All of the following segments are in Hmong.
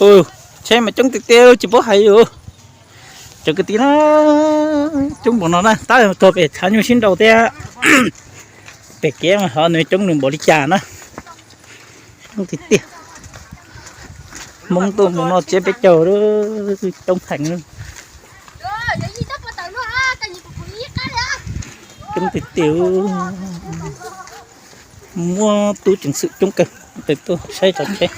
Tsheb mas coob tiag tiag tsis paub hais li. Cov kwv tij na, coob npaum no na, tab tuag pem tshav nyuj sib nraus thiab. Pem kev mas ho nws coob nws npaum li cas na. Coob tiag tiag. Hmoob tuaj mus noj tsiab peb caug, coob heev. Coob tiag tiag. Muaj tub ceev xwm coob kawg tuaj saib tso tsheb.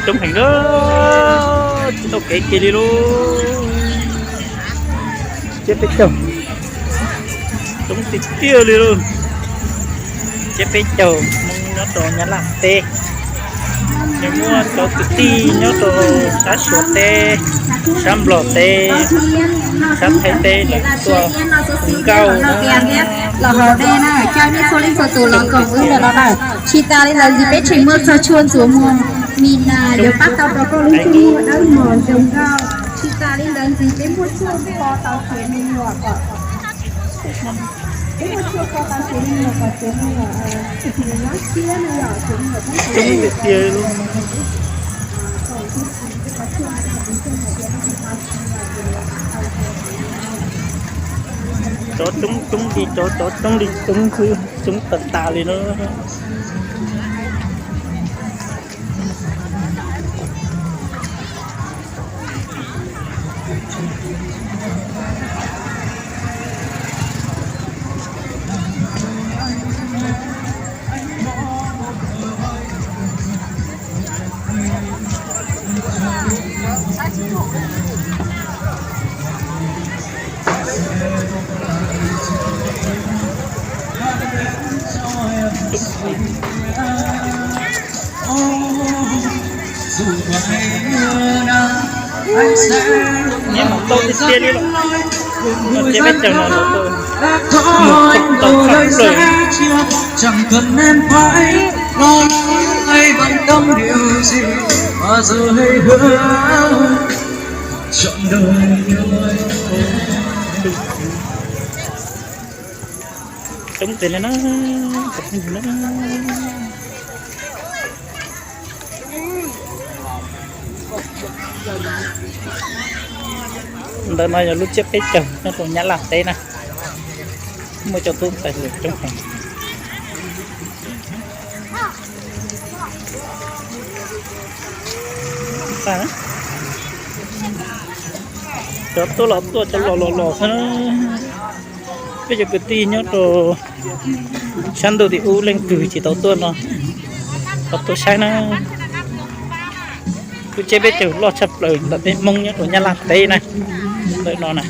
Coob heev na, tsis tau kev kiag li lauj. Tsiab peb caug, coob tiag tiag li lauj. Tsiab peb caug Hmoob nyob rau Nyab Laj teb. Nws muaj cov kwv tij nyob rau sab Suav teb, sab Nplog teb, sab Thaib teb lawv tuaj nkauj na. Los hauv dej na, caw nej txhua leej txhua tus los koom wb ntawm no na. Tsis tas li ntawd ntxiv peb tseem muaj txog tshuaj ntxuav muag, mis nas yuav pab tau rau koj lub ntsej muag dawb mos zoo nkauj. Tsis tas li ntawd ntxiv peb muaj tshuaj kho tau txiav me nyuam kom, peb muaj tshuaj kho tau txiav me nyuam kom txiav me nyuam nyob siab no yom, txiav me nyuam poob siab. Tsov coob coob li, tsov, tsov coob li coob xwb, coob tag tas li na. Neb mus tau tiag tiag li lawm. Ces peb cov no mus tau tshaj plaws. Coob tiag li na, cov phooj ywg na. Ntawm no yog lub tsiab peb caug nyob rau Nyab Laj teb na. Muaj cov tub ntxhais hluas coob heev. Cov tuaj los tuaj, cov los los los xwb na. Peb cov kwv tij nyob rau sab ntuj tim ub leej twg tsis tau tuaj no, los tuaj saib na. Lub tsiab peb caug loj tshaj plaws ntawm peb Hmoob nyob rau Nyab Laj teb na. Ntawm no na.